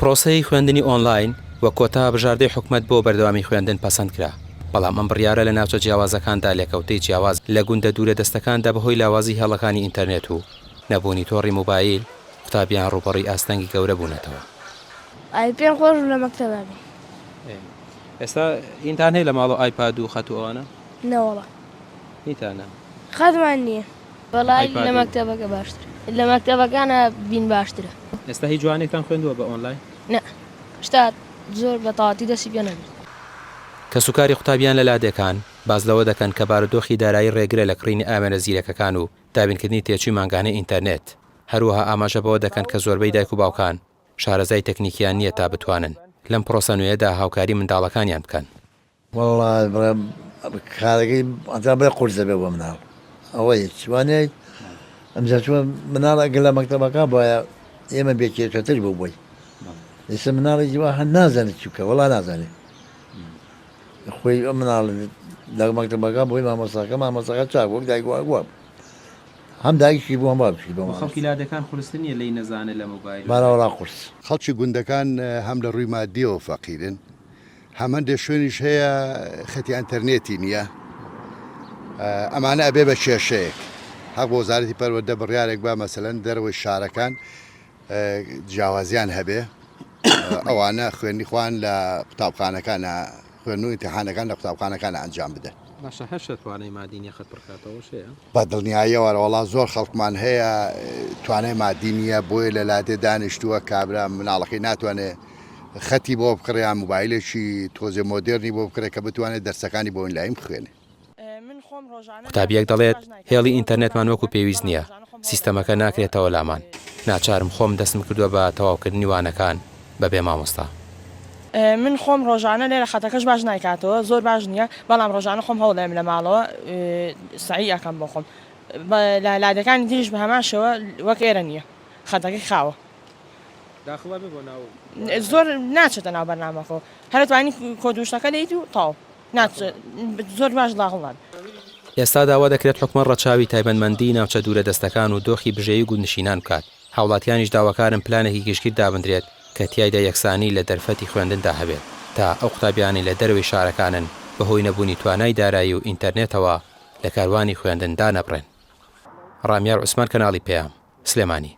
پرۆسەی خوێندنی ئۆنلاین وەک کۆتا بژاردەی حکومەت بۆ بەردەوامی خوێندن پەسەند کرا، بەڵام ئەم بڕیارە لە ناوچە جیاوازەکاندا لێکەوتەی جیاواز لە گوندە دوورە دەستەکاندا بەهۆی لاوازی هێڵەکانی ئینتەرنێت و نەبوونی تۆڕی مۆبایل قوتابیان ڕووبەڕووی ئاستەنگی گەورە بوونەتەوە. ئای پێم خۆش بوو لە مەکتەبا بین. ئێستا هینتان هەیە لە ماڵەوە ئایپاد و خەت و ئەوانە؟ نەوەڵا. نیتانە؟ خەتمان نییە. وەڵا لە مەکتەبەکە باشترە. لە مەکتەبەکانا بین باشترە. ئێستا هیچ وانەیەکتان خوێندووە بە ئۆنلاین؟ نا هێشتا زۆر بە تەواتی دەستی پێ نەگرتووە. کەسوکاری قوتابیان لە لادێکان باس لەوە دەکەن کە بارودۆخی دارایی ڕێگرە لە کڕینی ئامێرە زیرەکەکان و دابینکردنی تێچووی مانگانەی ئینتەرنێت، هەروەها ئاماژە بەوە دەکەن کە زۆربەی دایک و باوکان شارەزای تەکنیکیان نییە تا بتوانن لەم پرۆسە نوێیەدا هاوکاری منداڵەکانیان بکەن. وەڵا بڵێم کارەکەی ئەتا بڵێ قورس دەبێ بۆ مناڵ ئەوە هیچ وانەیە ئەمجا چوە مناڵ ئەگەر لە مەکتەبەکە بایە ئێمە بێ کێشەتر بوو بۆی ئێستا مناڵێکی وا هەر نازانێت چی بکە وەڵا نازانێت خۆی ئەم مناڵ لە مەکتەبەکە بۆی مامۆستاکە مامۆستاکە چاک وەک دایک وا بوو هەم دایکیشی بوو هەم باوکیشی بوو خەڵکی لادێکان قورستر نییە لێی نەزانێ لە مۆبایل و بەرەوەڵا قورس. خەڵکی گوندەکان هەم لە ڕووی مادیەوە فەقیرن هەم هەندێک شوێنیش هەیە خەتی ئەنتەرنێتی نییە ئەمانە ئەبێ بە کێشەیەک هەق بۆ وەزارەتی پەروەردە بڕیارێک با مەسەلەن دەرەوەی شارەکان جیاوازیان هەبێ ئەوانە خوێندنی خۆیان لە قوتابخانەکانە خوێندن و ئیمتیحانەکان لە قوتابخانەکانە ئەنجام بدەن. باشە هەشە توانای مادی نیە خەت پڕکاتەوە شەیە؟ بە دڵنیاییەوە وەڵا زۆر خەڵکمان هەیە توانای مادی نییە بۆیە لە لادێ دانیشتووە کابرا مناڵەکەی ناتوانێ خەتی بۆ بکڕێ یان موبایلێکی تۆزێ مۆدێرنی بۆ بکڕێ کە بتوانێت دەرسەکانی بۆ ئۆنلاین بخوێنێ. قوتابییەک دەڵێت، هێڵی ئینتەرنێتمان وەکو پێویست نییە، سیستەمەکە ناکرێتەوە لامان، ناچارم خۆم دەستم کردووە بە تەواوکردنی وانەکان بەبێ مامۆستا. من خۆم ڕۆژانە لێرە خەتەکەش باش نایکاتەوە زۆر باش نییە بەڵام ڕۆژانە خۆم هەوڵ دەدەم لە ماڵەوە سەعی ئەکەم بۆ خۆم لە لادێکانی تریش بە هەمان شێوە وەک ئێرە نییە خەتەکەی خاوە. داخڵ ئەبێ بۆ ناو زۆر ناچێتە ناو بەرنامەکەوە هەر ئەتوانی کۆد و شتەکە لێیت و تەواو ناچێت زۆر باش داخڵ نابێت. ئێستا داوا دەکرێت حکومەت ڕەچاوی تایبەتمەندیی ناوچە دوورە دەستەکان و دۆخی بژێوی گوندنشینان بکات، هاوڵاتیانیش داواکارن پلانێکی گشتگیر دابندرێت کە تیایدا یەکسانی لە دەرفەتی خوێندندا هەبێت تا ئەو قوتابیانەی لە دەرەوەی شارەکانن بەهۆی نەبوونی توانای دارایی و ئینتەرنێتەوە لە کاروانی خوێندن دانەبڕێن. ڕامیار عوسمان کەناڵی پەیام، سلێمانی.